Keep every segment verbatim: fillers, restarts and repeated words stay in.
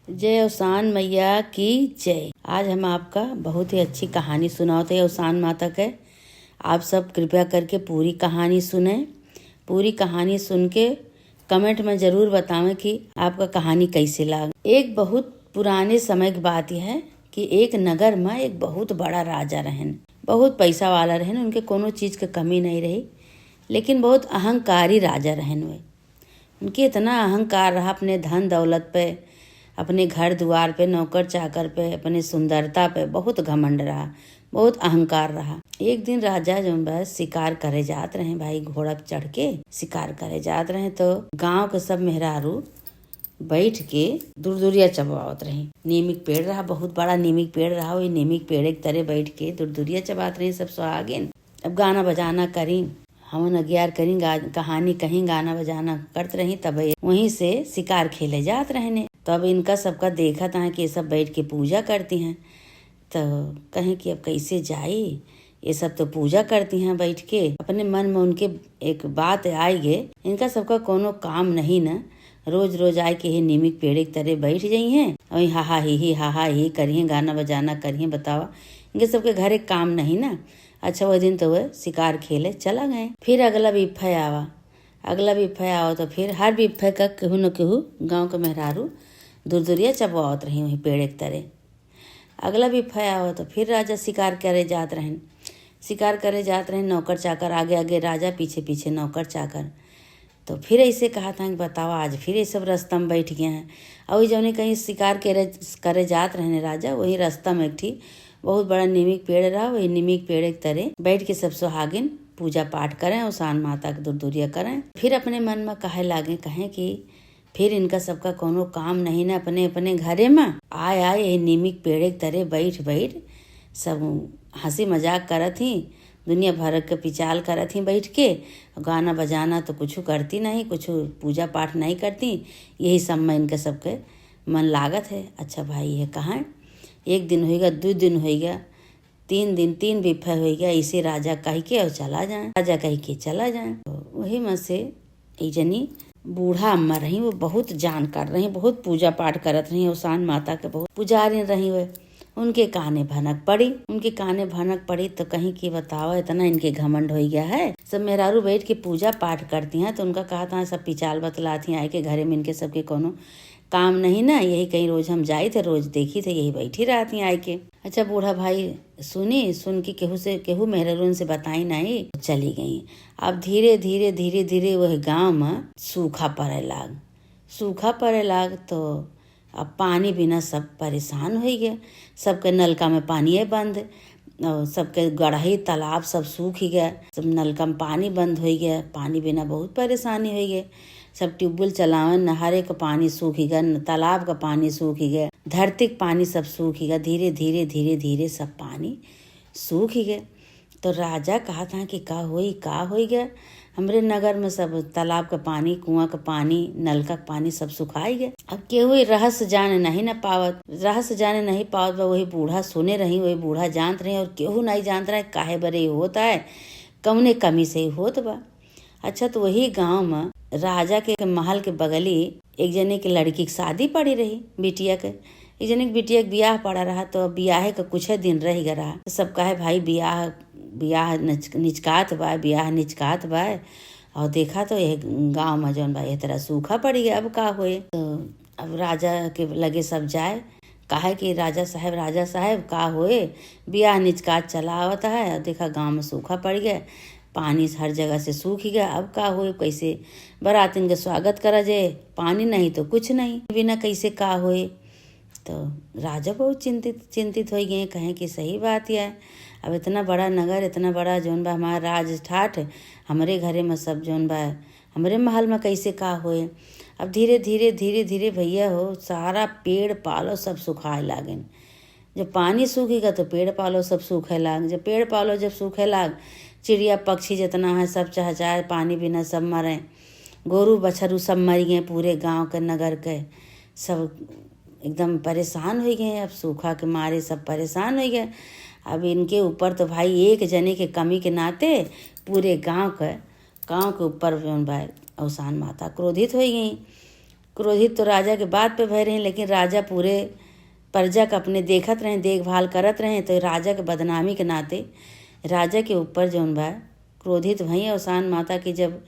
जय अवसान मैया की जय। आज हम आपका बहुत ही अच्छी कहानी सुनावत है अवसान माता के। आप सब कृपया करके पूरी कहानी सुने। पूरी कहानी सुन के comment में जरूर बतावें कि आपका कहानी कैसे लाग। एक बहुत पुराने समय की बात यह है कि एक नगर में एक बहुत बड़ा राजा रहन, बहुत पैसा वाला रहन, उनके कोनो चीज के कमी नहीं रही, लेकिन बहुत अहंकारी राजा रहन वे। उनके इतना अहंकार रहा अपने धन दौलत पे, अपने घर दुआर पे, नौकर चाकर पे, अपने सुंदरता पे बहुत घमंड रहा, बहुत अहंकार रहा। एक दिन राजा जौन बा शिकार करे जात रहे भाई, घोड़ा पे चढ़ के शिकार करे जात रहे, तो गांव के सब मेहरारू बैठ के दुरदुरिया चबवावत रही। नीम के पेड़ रहा, बहुत बड़ा नीम के पेड़ रहा, वही नीम के पेड़ के तरे बैठ के दुरदुरिया चबात रही सब सुहागिन। अब गाना बजाना करी, हवन अगियार करी, गा-, कहानी कहीं, गाना बजाना करत रही, तब वहीं से शिकार खेले जात रहने। तो अब इनका सबका देखत हैं कि ये सब बैठ के पूजा करती हैं, तो कहें कि अब कैसे जाई, ये सब तो पूजा करती हैं बैठ के। अपने मन में उनके एक बात आई गे, इनका सबका कोनो काम नहीं न, रोज रोज आए के हे नीम के पेड़ के तरे बैठ जाई हैं और हा हा ही ही हा हा ही करिए, गाना बजाना करिए। बतावा, इनके सबके घरे काम नहीं ना। अच्छा, वह दिन तो वह शिकार खेले चला गए। फिर अगला बिफे आवा, अगला बिफे आवा तो फिर हर बिफे का केहू न केहू गांव के मेहरारू दुरदुरिया चबवावत रही वहीं पेड़ के तरे। अगला बिफे आवा तो फिर राजा शिकार करे जात रहन। शिकार करे जात रहन, नौकर चाकर आगे आगे राजा, पीछे पीछे नौकर चाकर। तो फिर ऐसे कहा था कि बतावा, आज फिर ये सब रास्ता में बैठ गए हैं। और वही जौने कहीं शिकार करे, करे जात रहने राजा, वही रास्ता में एक ठी बहुत बड़ा नीम के पेड़ रहा, वही नीम के पेड़ के तरे बैठ के सब सुहागिन पूजा पाठ करें और अवसान माता के दुरदुरिया करें। फिर अपने मन में कहे लागे, कहें कि फिर इनका सबका कोनो काम नहीं ना, अपने अपने घरे में आए आए यही नीम के पेड़ के तरे बैठ बैठ सब हंसी मजाक करत ही, दुनिया भर के पिचाल करत ही बैठ के। गाना बजाना तो कुछ करती नहीं, कुछ पूजा पाठ नहीं करती, यही सब में इनके सबके मन लागत है। अच्छा भाई, ये कहाँ है? एक दिन होइगा, दो दिन होइगा, तीन दिन, तीन बिफे होइगा, इसे राजा कह के और चला जाए, राजा कह के चला जाए। तो वही में से एक जनी बूढ़ा अम्मा रही, वो बहुत जानकार रही, बहुत पूजा पाठ करत रही, अवसान माता के बहुत पुजारिन रही हुए। उनके काने भनक पड़ी, उनके काने भनक पड़ी तो कहीं कि बतावा, इतना इनके घमंड हो गया है। सब मेहरारू बैठ के पूजा पाठ करती हैं तो उनका कहा था, सब पिचाल बतलाती हैं आए के घरे में, इनके सबके कोनो काम नहीं ना, यही कहीं रोज हम जाई थे, रोज देखी थे, यही बैठी रहती हैं आए के। अच्छा, बूढ़ा भाई सुनी, सुन के केहू से, केहू मेहरारून से बताई नहीं, चली गई। अब धीरे धीरे धीरे धीरे वह गांव में सूखा पड़े लाग। सूखा पड़े लाग तो अब पानी बिना सब परेशान हो गए। सबके नलका में पानी है बंद, और सबके गड़ही तालाब सब सूख गए, सब नलका में पानी बंद हो गए। पानी बिना बहुत परेशानी हो गए। सब ट्यूबवेल चलावन, नहरे का पानी सूख गए, न-, तालाब का पानी सूख गए, धरती का पानी सब सूख गए। धीरे धीरे धीरे धीरे सब पानी सूख गए। तो राजा कहा था कि का होई, का होई गए, हमरे नगर में सब तालाब का पानी, कुआं का पानी, नलका का पानी सब सुखाई गए। अब केहू ये रहस्य जाने नहीं न पावत, रहस्य जाने नहीं पावत बा। वही बूढ़ा सुने रही, वही बूढ़ा जानत रही, और केहू नहीं जानत रहे काहे बरे ये होत है, कौने कमी से ये होत बा। अच्छा, तो वही गांव में राजा के महल के बगली एक जने के लड़की की शादी पड़ी रही, बिटिया के। एक जने के बिटिया के बियाह पड़ा रहा, तो बियाहे के कुछ दिन रह गया रहा। तो सब कहे, भाई, बियाह, बियाह नच-, निचकात बा, बियाह निचकात बा। और देखा तो यह गांव में जौन बा, यह तरह सूखा पड़ गया, अब का होए? तो अब राजा के लगे सब जाए, काहे कि राजा साहब, राजा साहब, का होए, बियाह निचकात चला आवत है, और देखा गांव में सूखा पड़ गया, पानी हर जगह से सूख गया, अब का होए, कैसे बरातिन के स्वागत करा जाए, पानी नहीं तो कुछ नहीं, बिना कैसे का होए। तो राजा बहुत चिंतित, चिंतित हो गए, कहें कि सही बात है, अब इतना बड़ा नगर, इतना बड़ा जौन बा हमारा राज ठाठ, हमरे घरे में सब जौन बा, हमरे महल में कैसे का होए। अब धीरे धीरे, धीरे धीरे भैया हो, सारा पेड़ पालो सब सुखाए लागेन। जब पानी सूखेगा तो पेड़ पालो सब सूखे लाग, जब पेड़ पालो जब सूखे लाग, चिड़िया पक्षी जितना है सब चहचहाए, पानी बिना सब मरे, गोरू बछरू सब मर गए, पूरे गांव के नगर के सब एकदम परेशान हो गए। अब सूखा के मारे सब परेशान हो गए। अब इनके ऊपर तो भाई एक जने के कमी के नाते पूरे गांव के, गांव के ऊपर जौन बा अवसान माता क्रोधित हो गई। क्रोधित तो राजा के बात पे भय रही, लेकिन राजा पूरे प्रजा के अपने देखत रहे, देखभाल करत रहे। तो राजा के बदनामी के नाते राजा के ऊपर जौन बा, क्रोधित भई अवसान माता की जब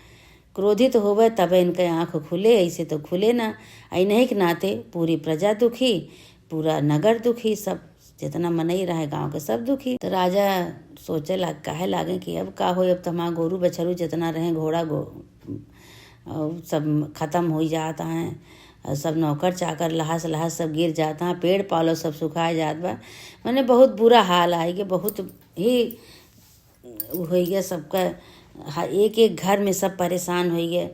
क्रोधित होवे तबे इनके आँख खुले, ऐसे तो खुले ना। आ इन्हीं के नाते पूरी प्रजा दुखी, पूरा नगर दुखी, सब जितना मनई रहे गाँव के सब दुखी। तो राजा सोचे लाग, कहे लागे कि अब का होई, अब तो हमार गोरू बछरू जितना रहे, घोड़ा गो-, और सब खतम होई जात हैं, और सब नौकर चाकर लहास लहास सब गिर जात हैं, पेड़ पालो सब सुखाए जात बा। माने बहुत बुरा हाल आइगे, बहुत ही उ होइगे सबका, ह-, एक एक घर में सब परेशान होइगे,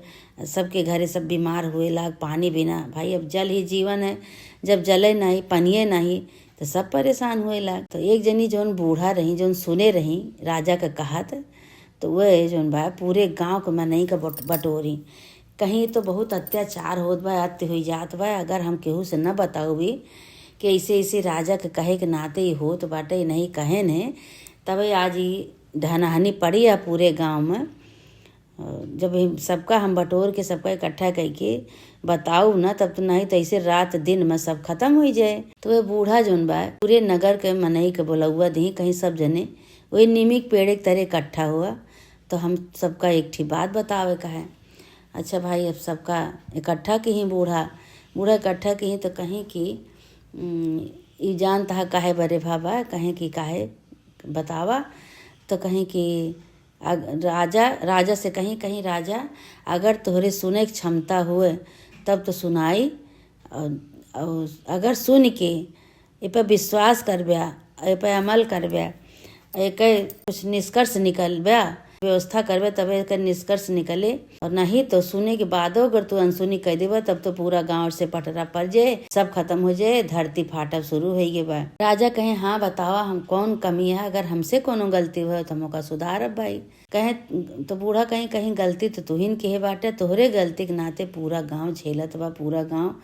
सबके घरे सब बीमार हुए लाग, पानी बिना। भाई, अब जल ही जीवन है, जब जले नहीं, पनिये नहीं, तो सब परेशान हुए लाग। तो एक जनी जौन बूढ़ा रही, जौन सुने रही राजा के कहत, तो वह जौन बा पूरे गाँव के मनई के बट-, बटोरी, कहीं तो बहुत अत्याचार होत बा, अत्य हुई जात बा। अगर हम केहू से न बताऊ भी कि ऐसे ऐसे राजा के कहे के नाते ही होत बाटे, नहीं कहे ने, तबे आज ई ढहनहनी पड़ी है पूरे गाँव में। और जब हम सबका हम बटोर के सबका इकट्ठा करके बताऊ ना, तब तो नहीं तो ऐसे रात दिन में सब खतम हुई जाए। तो वह बूढ़ा जौन बा पूरे नगर के मनई के बोलौआ दी, कहीं सब जने वही नीमी के पेड़ के तरे इकट्ठा हुआ। तो हम सबका एक ठी बात बतावे का है। अच्छा भाई, अब सबका इकट्ठा की ही बूढ़ा, बूढ़ा इकट्ठा की ही तो कहीं कि, उम, ई जानत हा काहे बरे भावा, कहीं कि काहे बतावा, तो कहीं कि अग-, राजा, राजा से कहीं, कहीं राजा, अगर तोहरे सुने के क्षमता हुए तब तो सुनाई, और, और अगर सुन के ए पर विश्वास करब्या, ए पर अमल करब्या, एकर कुछ निष्कर्ष निकलब्या, व्यवस्था करब्या, तबे एकर निष्कर्ष निकले। और नहीं तो सुने के बादो अगर तू अनसुनी कह देबा, तब तो पूरा गाँव से पटरा पड़ जाए, सब खतम हो जाए, धरती फाटब शुरू हो गए बा। राजा कहे, "हाँ, बतावा, हम कौन कमी है, अगर हमसे कोनो गलती हुए तो हम ओका सुधारब भाई।" कहे, तो बूढ़ा कहीं, "कहीं गलती तो तुहिन के है बाटे, तोहरे गलती के नाते पूरा गाँव झेलत बा, पूरा गाँव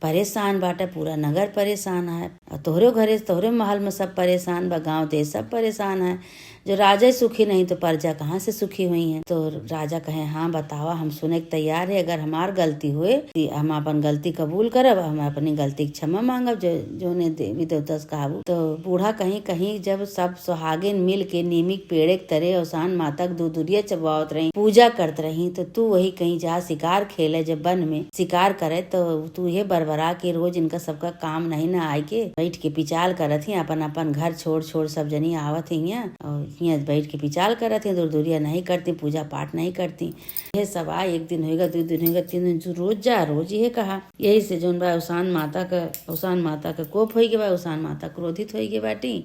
परेशान बाटे, पूरा नगर परेशान है। और तोहरे घरे, तोहरे महल में सब परेशान बा, गाँव देश सब परेशान है। जो राजा ही सुखी नहीं तो प्रजा कहाँ से सुखी हुई है?" तो राजा कहे, "हाँ, बतावा, हम सुने के तैयार है। अगर हमार गलती हुए, कि हम अपन गलती कबूल करब, हम अपनी गलती के क्षमा मांगब, जो, जो ने देवी देवता से कहबू।" तो बूढ़ा कहीं, कहीं जब सब सुहागिन मिल के नीमी के पेड़े के तरे अवसान माता के दूध दुरिया चबवावत रही, पूजा करत रही, तो तू वही कहीं जा शिकार खेले, जब वन में शिकार करे, तो तू ये बरबरा के रोज इनका सबका काम नहीं ना आए के बैठ के पिचाल करत ही, अपन अपन घर छोड़ छोड़ सब जनी आवत ही हियाँ, और हियाँ बैठ के पिचाल करत ही, दूर दुरिया नहीं करती, पूजा पाठ नहीं करती। ये सब आ, एक दिन होएगा, दो दिन होएगा, तीन दिन, जो रोज जा, रोज ये कहा। यही से जौन बा अवसान माता का, अवसान माता का कोप होई के बा, अवसान माता क्रोधित होई के बाटी।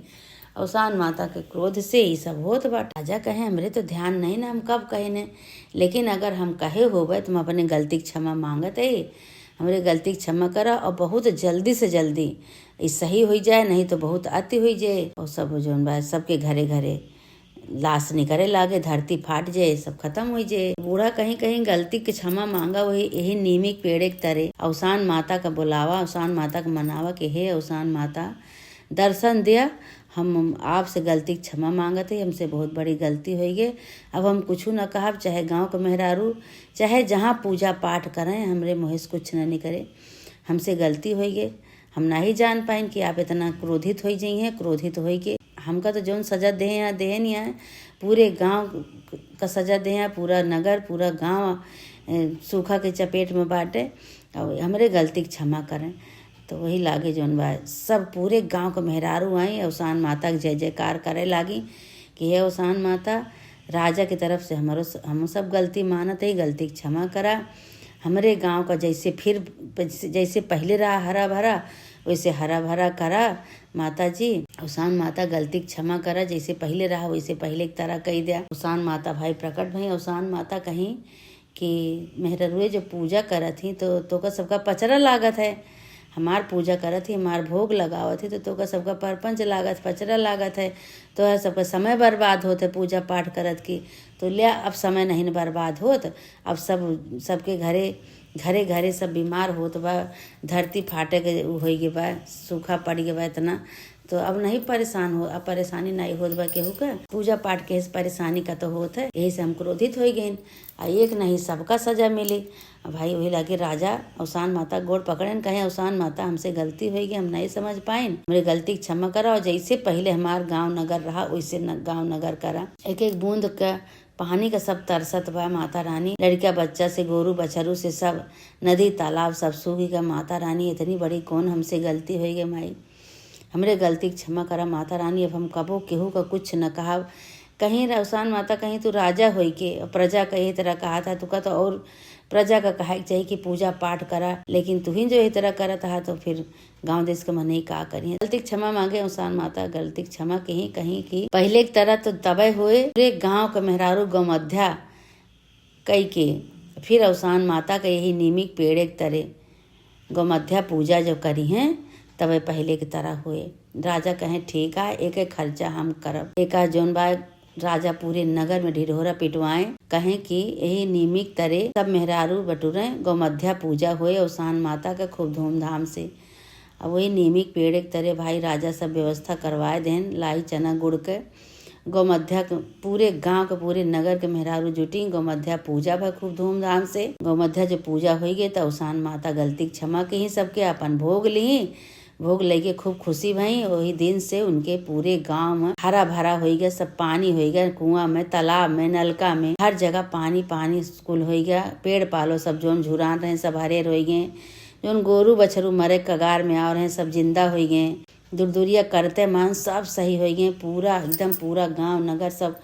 अवसान माता के क्रोध से ई सब होत बा। राजा कहे, "हमरे तो ध्यान नहीं ना, हम कब कहे ने, लेकिन अगर हम कहे होबे तो हम अपने गलती के क्षमा मांगत है, हमरे गलती के क्षमा करा और बहुत जल्दी से जल्दी ई सही होई जाए, नहीं तो बहुत अति होई जाए।" और सब जौन बा सबके घरे घरे लाश निकरे लागे, धरती फाट जाए, सब खतम होई जाए। बूढ़ा कहीं कहीं गलती के क्षमा मांगा, वही यही नीमी के पेड़े के तरे अवसान माता का बुलावा, अवसान माता का मनावा कि हे अवसान माता, दर्शन दिया, हम आपसे गलती के क्षमा मांगत है, हमसे बहुत बड़ी गलती होई गए। अब हम कुछ न कहब, चाहे गाँव के मेहरारू, चाहे जहाँ पूजा पाठ करें, हमरे मुँह से कुछ न निकरे, हमसे गलती होई गए। हम नाही जान पाइन कि आप इतना क्रोधित होई जइहें, क्रोधित होई के हमका तो जौन सजा देहे हैं, देहे नहीं है, पूरे गाँव का सजा देहे हैं, पूरा नगर, पूरा गाँव, ए, सूखा के चपेट में बाटे, और हमरे गलती के क्षमा करें। तो वही लागे जौन बा, सब पूरे गाँव के मेहरारू आई, अवसान माता के जय जयकार करे लागी कि हे अवसान माता, राजा की तरफ से हमरो स-, हम सब गलती मानत है, गलती के क्षमा करा। हमरे गाँव का जैसे फिर, जैसे पहले रहा हरा भरा, वैसे हरा भरा करा माता जी। अवसान माता गलती के क्षमा करा, जैसे पहले रहा वैसे पहले की तरह कही दिया। अवसान माता भाई प्रकट भई, अवसान माता कहीं कि मेहररुए जब पूजा करत ही तो तोका सबका पचरा लागत है, हमार पूजा करत ही, हमार भोग लगावत ही तो तोका सबका परपंच लागत, पचरा लागत है, तो है सबका समय बर्बाद होत है पूजा पाठ करत की। तो ले अब समय नहीं न बर्बाद होत, अब सब, सबके घरे, घरे घरे सब बीमार होत बा, धरती फाटे के उ होई गे बा, सूखा पड़ गे बा इतना, तो अब नहीं परेशान हो, अब परेशानी नहीं होत बा केहू के। पूजा पाठ के से परेशानी का तो होत है, यही से हम क्रोधित हो गइन। आ एक नहीं सबका सजा मिली। भाई, वही लागे राजा अवसान माता गोड़ पकड़ेन, कहे, "अवसान माता, हमसे गलती होइगे, हम नहीं समझ पाइन, हमरे गलती के क्षमा करा और जैसे पहिले हमार गाँव नगर रहा, वैसे न-, गाँव नगर करा।" एक एक बूंद का पानी का सब तरसत बा माता रानी, लड़का बच्चा से, गोरू बछरू से सब, नदी तालाब सब सूख गया। माता रानी, इतनी बड़ी कौन हमसे गलती होइगे माई, हमरे गलती के क्षमा करा माता रानी, अब हम कबो केहू का कुछ न कहब। कहीं अवसान माता, कहीं तू राजा होइके प्रजा का यही तरह कहा था, तू का तो और प्रजा का कहे के चाहिए कि पूजा पाठ करा, लेकिन तू ही जो यही तरह करत हा तो फिर गाँव देश के मनई का करिहें। गलती के क्षमा मांगे अवसान माता, गलती के क्षमा कहीं, कहीं कि पहिले के तरह तो तबे होए, पूरे गाँव के मेहरारू गौमध्या कई के फिर अवसान माता के यही नीमी के पेड़े के तरे गौमध्या पूजा जो करिहें, तबे पहिले के तरह होए। राजा कहें, "ठीक है, एक एक खर्चा हम करब।" एका जौन बा राजा पूरे नगर में ढिढोरा पिटवाएं, कहें कि यही नीमी के तरे सब मेहरारू बटुरें, गौमध्या पूजा होए अवसान माता के खूब धूमधाम से। अब वही नीमी के पेड़े के तरे भाई राजा सब व्यवस्था करवाए देन, लाई चना गुड़ के। गौमध्या के पूरे गांव के, पूरे नगर के मेहरारू जुटी, गौमध्या पूजा भा खूब धूमधाम से। गौमध्या जब पूजा होई गई, त अवसान माता गलती के क्षमा कहीं सबके, अपन भोग ली, भोग लेके खूब खुशी भई। वही दिन से उनके पूरे गांव में हरा भरा होई गया, सब पानी होई गया, कुआं में, तालाब में, नलका में, हर जगह पानी, पानी कुल होई गया। पेड़ पालो सब जौन झुरान रहे, सब हरेर होई गए। जौन गोरू बछरू मरे कगार में आव रहे, सब जिंदा होई गए। दुरदुरिया करते मान सब सही होई गए। पूरा एकदम पूरा गांव नगर सब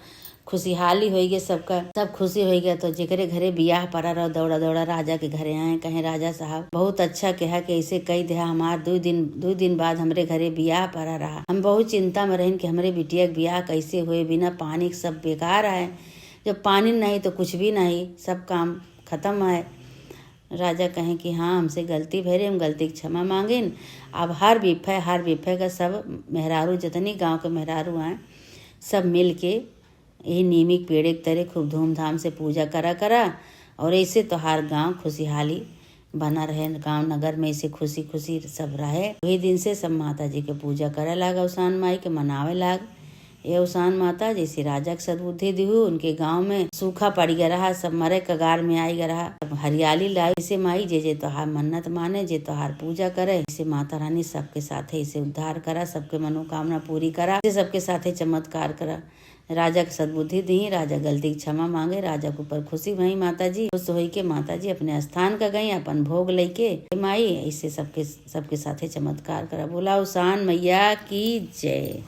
खुशहाली होई गए, सबका सब खुशी होई गए। तो जेकरे घरे बियाह पड़ा रहो, दौड़ा दौड़ा राजा के घरे आए, कहे, "राजा साहब, बहुत अच्छा कहा कि ऐसे कई दिया हमार, दो दिन, दो दिन बाद हमरे घरे बियाह पड़ा रहा। हम बहुत चिंता में रहन कि हमरे बिटिया के बियाह कैसे होए, बिना पानी के सब बेकार है। जब पानी नहीं तो कुछ भी नहीं, सब काम खत्म है।" राजा कहें कि हाँ, हमसे गलती भई रहे, हम गलती के क्षमा मांगिन। अब हर बिफे, हर बिफे का सब मेहरारू, जितनी गांव के मेहरारू आए, सब मिल के यही नीमी के पेड़े के तरे खूब धूमधाम से पूजा करा करा, और ऐसे तोहार गांव खुशहाली बना रहे, गांव नगर में ऐसे खुशी खुशी सब रहे। वही दिन से सब माता जी के पूजा करे लाग, अवसान माई के मनावे लाग। ए अवसान माता, जैसे राजा के सद्बुद्धि दिहू, उनके गांव में सूखा पड़ गया रहा, सब मरे कगार में आई गया रहा, सब हरियाली लाई। ऐसे माई, जे जे तोहार मन्नत माने, जे तोहार पूजा करे, ऐसे माता रानी सबके साथे ऐसे उद्धार करा, सबके मनोकामना पूरी करा, ऐसे सबके साथे चमत्कार करा। राजा के सद्बुद्धि दी, राजा गलती के क्षमा मांगे, राजा के ऊपर खुशी भई माता जी। खुश होई के माता जी अपने स्थान का गई, अपन भोग लेके, "माई, ऐसे सबके, सबके साथे चमत्कार करा।" बोला अवसान मैया की जय।